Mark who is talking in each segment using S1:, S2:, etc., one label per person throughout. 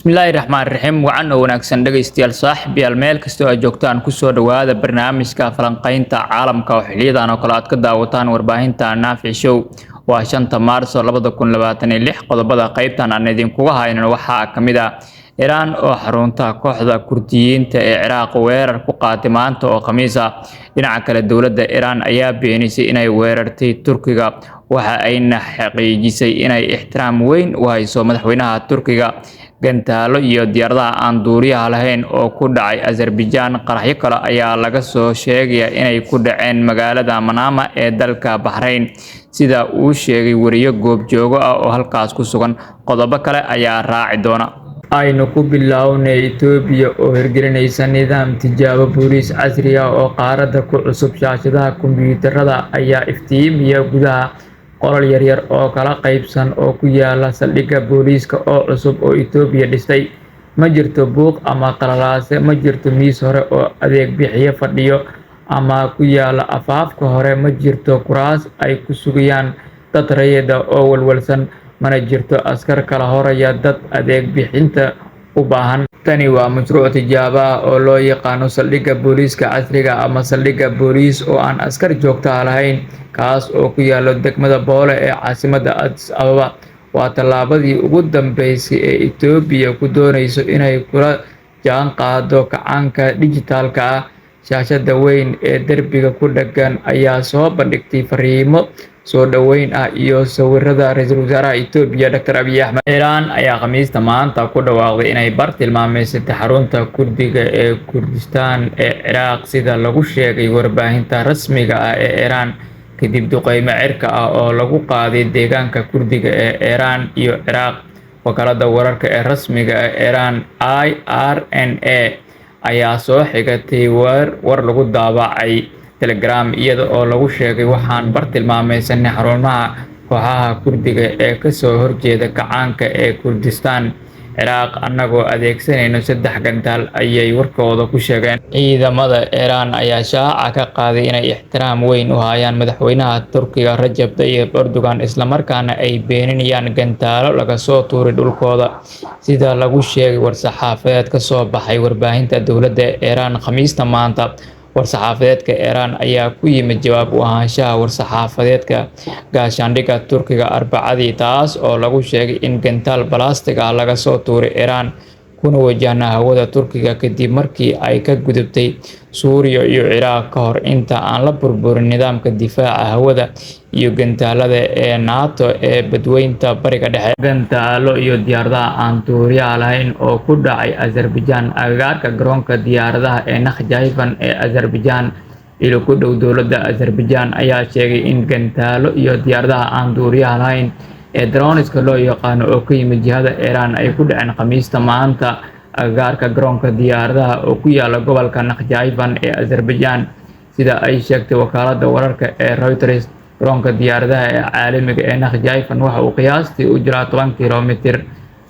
S1: Bismillaahi raxmaan raxiim. Wacan oo wanaagsan, dhegaystayaal, saaxiibyaal, meel kastoo aad joogtaan, kusoo dhowaada barnaamijka falanqaynta caalamka oo xiliyadan oo kale aad ka daawataan warbaahinta Naafic Show. Waa 5-ta Maarso 2026. Qodobada qaybtan aan idinkuga haynin waxaa ka mid ah Iiraan oo xarunta kooxda Kurdiyiinta ee Ciraaq weerar ku qaatay maanta oo Khamiis ah. Dhinaca kale, dowladda Iiraan ayaa beenisay inay weerartay Turkiga, waxa ayna xaqiijisay inay ixtiraam weyn u hayso madaxweynaha Turkiga. Gantaalo iyo diyaaradaha aan duuliyaha lahayn oo ku dhacay Azerbaijan. Qaraxyo kale ayaa laga soo sheegayaa inay ku dhaceen magaalada Manama ee dalka Bahrain, sida uu sheegay wariye goobjooge ah oo halkaas ku sugan. Qodobo kale ayaa raaci doona. Aynu ku bilownay Itoobiya oo hirgelinaysa nidaam tijaabo booliis casri ah oo qaaradda ku cusub. Shaashadaha kombiyuutarada ayaa iftiimiya gudaha qolal yaryar oo kala qaybsan oo ku yaala saldhigga booliiska oo cusub oo Itoobiya dhistay. Ma jirto buuq ama qalalaase, ma jirto miis hore oo adeeg bixiye fadhiyo ama ku yaala afaafka hore, ma jirto kuraas ay ku sugayaan dad rayid ah oo walwalsan, mana jirto askar kala horaya dad adeeg bixinta u baahan. Tani waa mashruuc tijaabo ah oo loo yaqaano saldhigga booliiska casriga ah ama saldhigga booliis oo aan askar joogto ah lahayn, kaas oo ku yaala degmada Bole ee caasimadda Addis Ababa. Waa tallaabadii ugu dambeysay ee Itoobiya ku doonayso inay kula jaanqaado kacaanka dhijitaalka ah. Shaashadda weyn ee derbiga ku dheggan ayaa soo bandhigtay fariimo soo dhoweyn ah iyo sawirada ra'iisul wasaaraha Itoobiya, Dr. Abiy Ahmed. Iiraan ayaa Khamiista maanta ku dhawaaqday inay bartilmaameedsatay xarunta Kurdiga ee Kurdistan ee Ciraaq, sida lagu sheegay warbaahinta rasmiga ah ee Iiraan, kadib duqeymo cirka ah oo lagu qaaday deegaanka Kurdiga ee Iiraan iyo Ciraaq. Wakaaladda wararka ee rasmiga ah ee Iiraan, IRNA, ayaa soo xigatay war lagu daabacay Telegram, iyada oo lagu sheegay: "Waxaan bartilmaameedsanay xarumaha kooxaha Kurdiga ee ka soo horjeeda kacaanka ee Kurdistan Ciraaq annagoo adeegsanayno saddex gantaal," ayay warkooda ku sheegeen. Ciidamada Iiraan ayaa shaaca ka qaaday inay ixtiraam weyn u hayaan madaxweynaha Turkiga, Rajab Tayyip Erdogan, isla markaana ay beeninayaan gantaalo laga soo tuuray dhulkooda, sida lagu sheegay war-saxaafadeed ka soo baxay warbaahinta dowladda Iiraan Khamiista maanta. War-saxaafadeedka Iiraan ayaa ku yimid jawaab u ahaanshaha war-saxaafadeedka gaashaandhigga Turkiga Arbacadii, taas oo lagu sheegay in gantaal balaastiig ah laga soo tuuray Iiraan kuna wajahnaa hawada Turkiga kadib markii ay ka gudubtay Suuriya iyo Ciraaq, ka hor inta aan la burburin nidaamka difaaca hawada iyo gantaalada ee NATO ee badweynta Bariga Dhexe. Gantaalo iyo diyaaradaha aan duuliyaha lahayn oo ku dhacay Azerbaijan. Agagaarka garoonka diyaaradaha ee Nakhchivan ee Azerbaijan, ilo ku dhow dowladda Azerbaijan ayaa sheegay in gantaalo iyo diyaaradaha aan duuliyaha lahayn ee drones-ka loo yaqaano oo ka yimid jihada Iiraan ay ku dhaceen Khamiista maanta agagaarka garoonka diyaaradaha oo ku yaala gobolka Nakhchivan ee Azerbaijan, sida ay sheegtay wakaaladda wararka ee Reuters. Garoonka diyaaradaha ee caalamiga ee Nakhchivan waxa uu qiyaastii u jiraa 10 kiiloomitir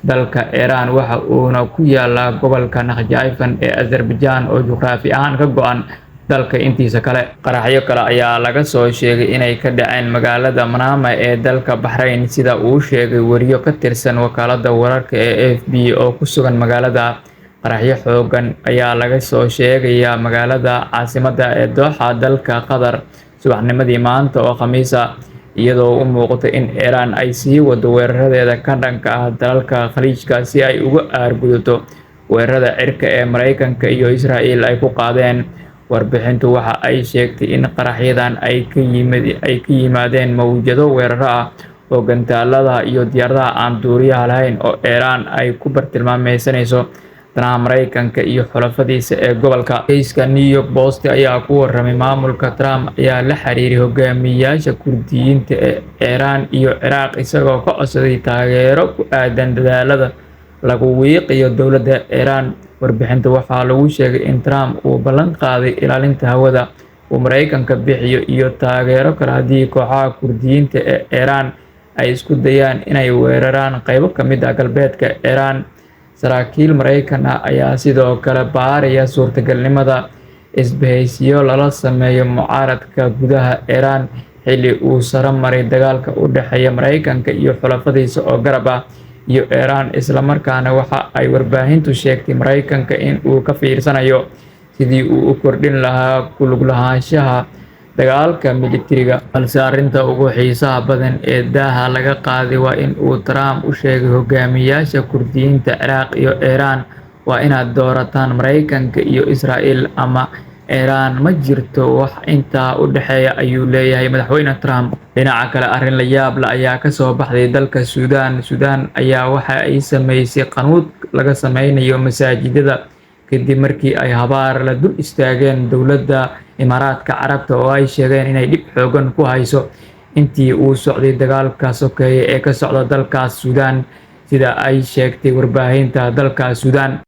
S1: dalka Iiraan, waxa uuna ku yaalaa gobolka Nakhchivan ee Azerbaijan oo juqraafi ahaan ka go'an dalka intiisa kale. Qaraxyo kale ayaa laga soo sheegay inay ka dhaceen magaalada Manama ee dalka Bahrain, sida uu sheegay wariye ka tirsan wakaaladda wararka ee AFP oo ku sugan magaalada. Qaraxyo xooggan ayaa laga soo sheegayaa magaalada caasimadda ee Dooxa, dalka Qatar, subaxnimadii maanta oo Khamiis ah, iyadoo u muuqato in Iiraan ay sii wado weeraradeeda ka dhanka ah dalalka Khaliijka si ay uga aargudato weerarada cirka ee Mareykanka iyo Israa'iil ay ku qaadeen. Warbixintu waxa ay sheegtay in qaraxyadan ay ka yimaadeen mowjado weeraro ah oo gantaalada iyo diyaaradaha aan duuliyaha lahayn oo Iiraan ay ku bartilmaameedsanayso danaha Mareykanka iyo xulafadiisa ee gobolka. Wargeyska New York Post ayaa ku warramay maamulka Trump ayaa la xiriiray hogaamiyayaasha Kurdiyiinta ee Iiraan iyo Ciraaq, isagoo ka codsaday taageero ku aaddan dadaallada lagu wiiqayo dowladda Iiraan. Warbixinta waxaa lagu sheegay in Trump uu ballan qaaday ilaalinta hawada uu Mareykanka bixiyo iyo taageero kale haddii kooxaha Kurdiyiinta ee Iiraan ay isku dayaan inay weeraraan qaybo ka mid ah galbeedka Iiraan. Saraakiil Mareykan ah ayaa sidoo kale baaraya suurtagalnimada isbahaysiyo lala sameeyo mucaaradka gudaha Iiraan, xilli uu sare maray dagaalka u dhexeeya Mareykanka iyo xulafadiisa oo garab ah iyo Iiraan, islamarkaana waxa ay warbaahintu sheegtay Maraykanka in uu ka fiirsanayo sidii uu u kordhin lahaa ku lug lahaanshaha dagaalka militariga. Balse arrinta ugu xiisaha badan ee daaha laga qaaday waa in uu Trump u sheegay hogaamiyayaasha Kurdiyiinta Ciraaq iyo Iiraan: "Waa inaad doorataan Maraykanka iyo Israa'iil ama Iiraan, ma jirto wax intaa u dhexeeya," ayuu leeyahay Madaxweyne Trump. Dhinaca kale, arrin la yaab leh ayaa ka soo baxday dalka Suudaan. Suudaan ayaa waxa ay sameysay qanuud laga sameynayo masaajidada kadib markii ay habaar la dul istaageen dowladda Imaaraadka Carabta, oo ay sheegeen inay dhib xoogan ku hayso intii uu socday dagaalka sokeeye ee ka socda dalkaas Suudaan, sida ay sheegtay warbaahinta dalka Suudaan.